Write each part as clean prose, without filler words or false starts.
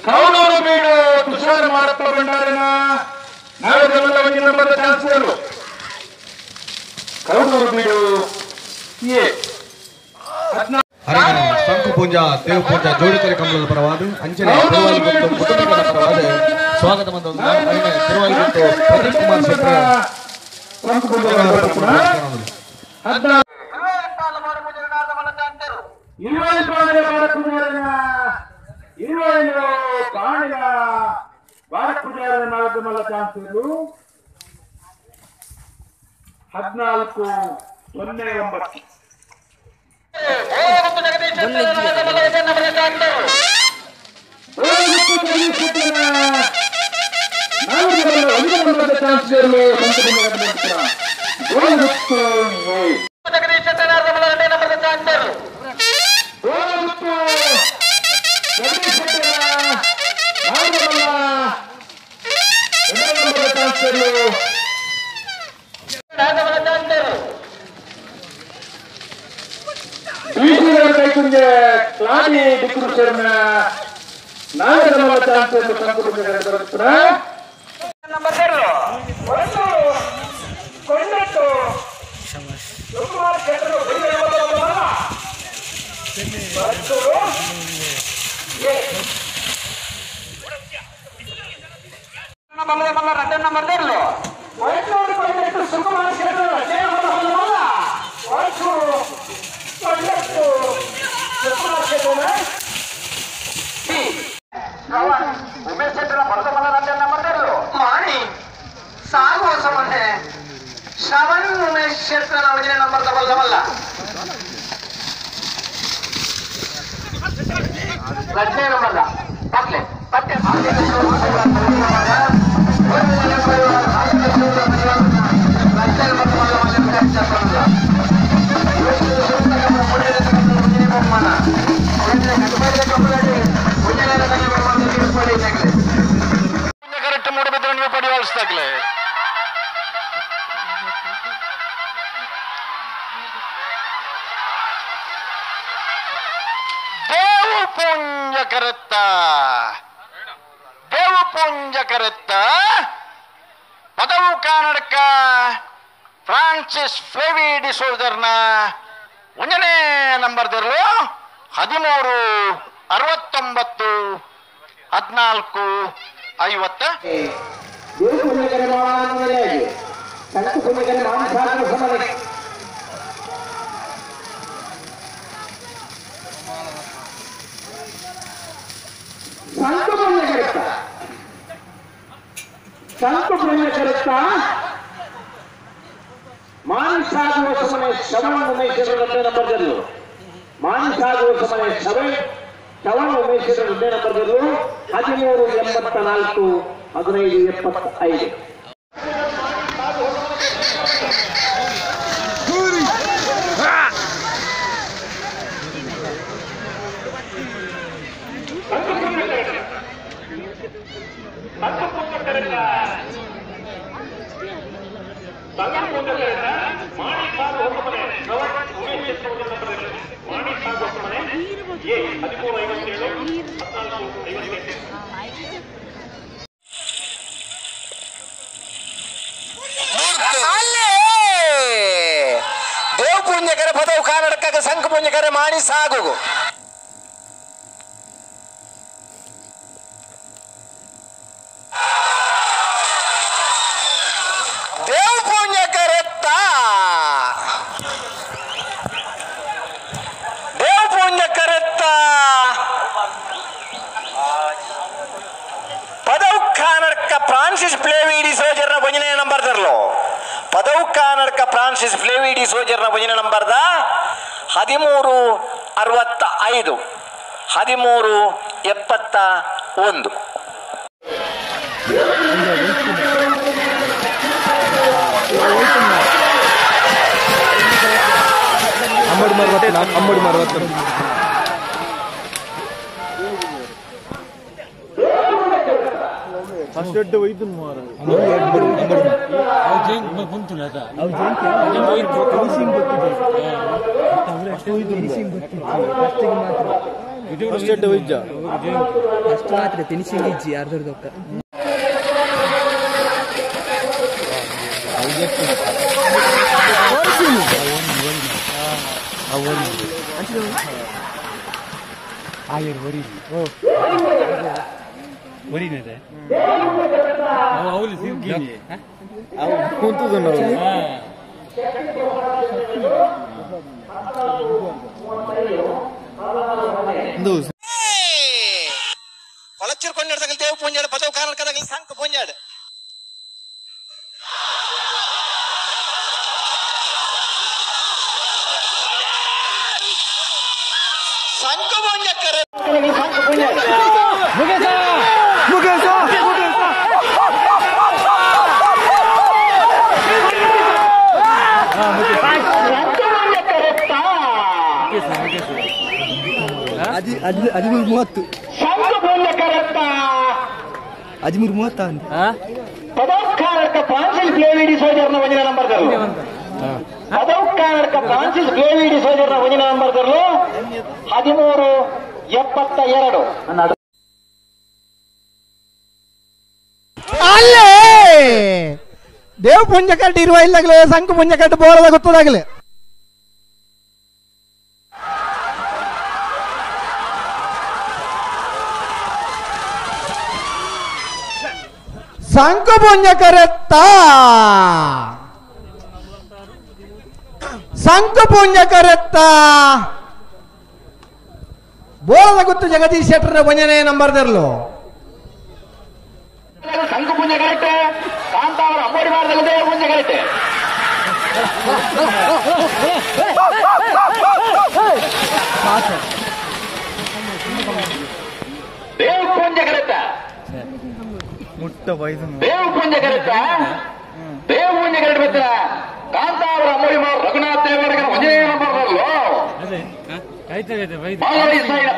ಕೌನೂರು ಬೀಡು ತುಷಾರ ಮಾರಪ್ಪ ಭಂಡಾರಿನ ನಾಗದಮಲ್ಲ ಒಂಜಿ ನಂಬರ್ದ ಚಾನ್ಸಲರ್ ಕೌನೂರು ಬೀಡು ಎ ಹರಿಗಣ ಶಂಕು ಪೂಂಜಾ ದೇವ ಪೂಂಜಾ ಜೋಡಿತರೆ ಕಮಲದ ಪರವಾದ ಅಂಚನೆ ತಿರುವಾಯಿಗುತ್ತು ಕುಟುಂಬದ ಪರವಾದ ಸ್ವಾಗತ ಬಂದ ತಿರುವಾಯಿಗುತ್ತು ಪ್ರದೀಪ್ ಕುಮಾರ್ ಶೆಟ್ಟರ್ 14:09 ದೇವಪುಂಜಕರತ್ತ ಪದವು ಕಾನಡಕ ಫ್ರಾನ್ಸಿಸ್ ಫ್ಲೇವಿ ಡಿಸೋಜರ್ನ ಒಂದನೇ ನಂಬರ್ ದರ್ಲು 13:69 14:50. ಮಾನಿಸಾಗುವ ಉಮೇಶ್ ಎರಡನೇ ನಂಬರ್ 13:84 15:75. ದೇವಪುಣ್ಯಕರ ಪದವು ಕಾನಡಕ ಸಂಕ ಪುಣ್ಯಕರ ಮಾಡಿ ಸಾಗು. ದೇವಪುಣ್ಯಕರತ್ತ ಪದವು ಕಾನಡಕ ಫ್ರಾನ್ಸಿಸ್ ಫ್ಲೇವಿ ಡಿಸೋಜರ್ನ ಒಂದನೇ ನಂಬರ್ ತರಲು ಪದವು ಕಾನಡಕ ಫ್ರಾನ್ಸಿಸ್ ಫ್ಲೇವಿ ಡಿಸೋಜರ್ನ ಒಂದನೇ ನಂಬರ್ದ 13:65 13:71. ಅಂಬಡಿ ಮಾರ್ವತ್ತು First ಮಾತ್ರ ಫಿನಿಶಿಂಗ್ ಇಜ್ಜಿ ಅರ್ಧರ್ದೊಕ್ಕ. ಕೊಳಚೂರು ಕೊಂಡಾಡ್ದಾಗ ದೇವ ಪೂಂಜಾಡು ಪದವು ಕಾರಣಕ್ಕದಾಗಲಿ ಸಂಕ ಪೂಂಜಾಡು. ಸಂಕ ಪೂಂಜಕ್ಕರೆ ಸಂಕ ಪೂಂಜಾಡು. ಹದಿಮೂರು ಮೂವತ್ತು ಹದಿಮೂರು ಮೂವತ್ತ ಫ್ರಾನ್ಸಿಸ್ ಕ್ಲೇವಿಡಿ ಸೋಜರ್ನ ಒಂದಿನ ನಂಬರ್ ತರಲು. ಪದೌಕಾರಕ ಫ್ರಾನ್ಸಿಸ್ ಕ್ಲೇವಿಡಿ ಸೋಜರ್ನ ಒಂದಿನ ನಂಬರ್ ತರಲು 13:72. ಅಲ್ಲೇ ದೇವ್ ಪುಂಜಕಟ್ಟು ಇರುವ ಇಲ್ಲಾಗಲೇ ಸಂಕು ಪುಂಜಕಟ್ಟು ಬೋರದ ಗೊತ್ತದಾಗಲೇ. ಸಂಕು ಪುಂಜಕರೆತ್ತ ಸಂಕು ಪುಂಜಕರೆತ್ತ ಬೋರದ ಗೊತ್ತು ಜಗದೀಶ್ ಶೆಟ್ಟರ್ ಒಂಜನೇ ನಂಬರ್ ತೆರಲು. ಸಂಕು ಪುಂಜ ಕರೆಕ್ಟ್ ಕಾಂತಾವರ ಅಂಬೋಡಿ ಮಾರದಲ್ಲಿ ದೇವ ಪುಂಜ ಕರೆಕ್ಟ್. ದೇವ ಪುಂಜ ಕರೆಕ್ಟ್ ದೇವ ಪುಂಜ ಕರೆಕ್ಟ್ ದೇವ ಪುಂಜ ಕರೆಕ್ಟ್ ಬಿತ್ತ ಕಾಂತಾವರ ಅಂಬೋಡಿ ಮಾರ ರಘುನಾಥ್ ದೇವರ ಒಂದೇ ನಂಬರ್ ಬರಲು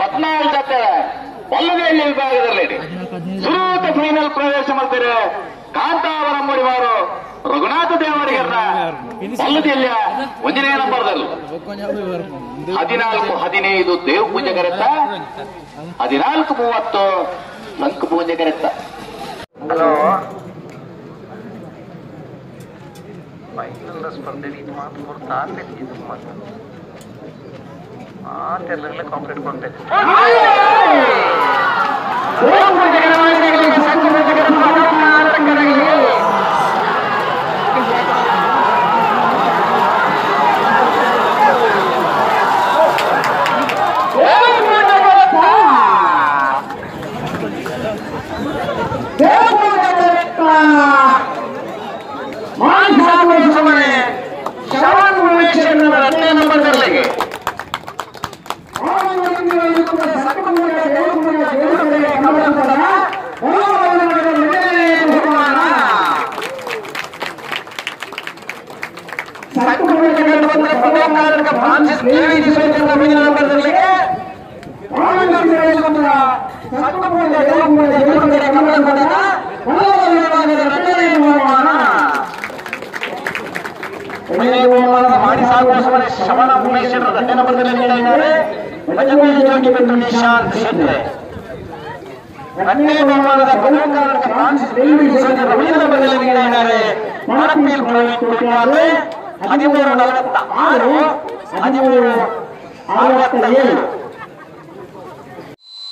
ಪದ್ನಾಲ್ಕು ಪಲ್ಲುಗಳ್ಳಿ ವಿಭಾಗದಲ್ಲಿ ಸುರೂತ ಫೈನಲ್ ಪ್ರವೇಶ ಮಾಡ್ತಾರೆ ಕಾಂತಾವರ ಅಂಬೋಡಿಮಾರು ರಘುನಾಥ ದೇವರಿಗರ ಪಲ್ಲುದಿಲ್ಲ ಒಂದನೇ ನಂಬರ್ದಲ್ಲಿ 14:15 ದೇವ್ ಪೂಜೆ ಕರೆತ್ತ 14:30 ಸಂಕು ಪೂಜೆ ಕರೆತ್ತ. ಹಲೋ ಫೈನಲ್ ಸ್ಪರ್ಧೆ ಇದು ಮಾತು ಕೊಡ್ತಾ ಇದು ಮಾತು ಮಾತೆಲ್ಲ ಕಾಂಪ್ಲೀಟ್ ಕೊಡ್ತೇನೆ. ಶ್ರವಣ ಉಮೇಶ್ ನಂಬರ್ದಲ್ಲಿ ನೀಡಿದ್ದಾರೆ. ನಿಶಾಂತ್ ಶೆಟ್ಟಿ ಬಹುಮಾನದ ಫ್ರಾನ್ಸಿಸ್ ನಂಬರ್ದಲ್ಲಿ ನೀಡಿದ್ದಾರೆ. 13:46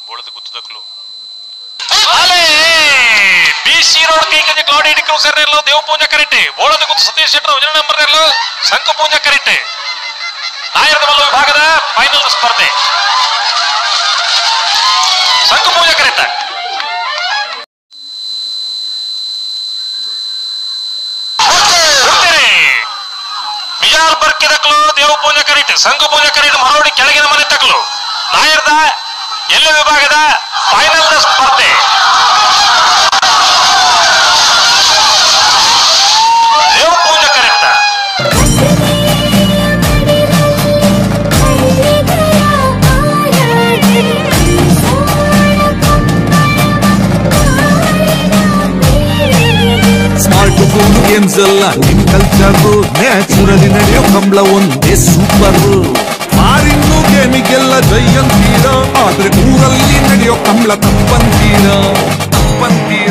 13:67. ಬಿಸಿ ರೋಡ್ ಕೈಕಂಜಿ ಕ್ಲೌಡಿ ಕ್ರೂಸರ್ ನೆರಳು ದೇವ ಪೂಂಜ ಕರೆಕ್ಟ್ ಬೋಳದ ಗುತ್ತು ಸತೀಶ್ ಶೆಟ್ಟರ್ ಒಂದನೇ ನಂಬರ್ ನೆರಳು ಶಂಕು ಪೂಂಜ ಕರೆಕ್ಟ್. ನಾಯರದ ಮಲ್ಲ ವಿಭಾಗದ ಫೈನಲ್ ಸ್ಪರ್ಧೆ ಶಂಕು ಪೂಂಜ ಕರೆಕ್ಟ್. ಮಿಜಾರ್ ಬರ್ಕಿದಕ್ಲು ದೇವ ಪೂಂಜ ಕರೆಕ್ಟ್ ಶಂಕು ಪೂಂಜ ಕರೆಕ್ಟ್ ಮರೋಡಿ ಕೆಳಗಿನ ಮನೆ ತಕ್ಲು ನಾಯರದ ಎಲ್ಲ ವಿಭಾಗದ ಫೈನಲ್ ಸ್ಪರ್ಧೆ. ದೇವ ಪೂಜೆ ಕರೆಕ್ಟ್. Smart phone games ಅಲ್ಲ ನಿಮ್ ಕಲ್ಚರ್, ನ್ಯಾಚುರಲಿ ನಡೆಯೋ ಕಂಬಳ ಒಂದೇ ಸೂಪರ್. ಫಾರಿನ್ನು ಗೇಮಿಗೆಲ್ಲ ಜೈ ಅಂತೀರ, ಆದ್ರೆ ಊರಲ್ಲಿ ನಡೆಯೋ ಕಂಬಳ ತಪ್ಪಂತೀರ ತಪ್ಪಂತೀರ.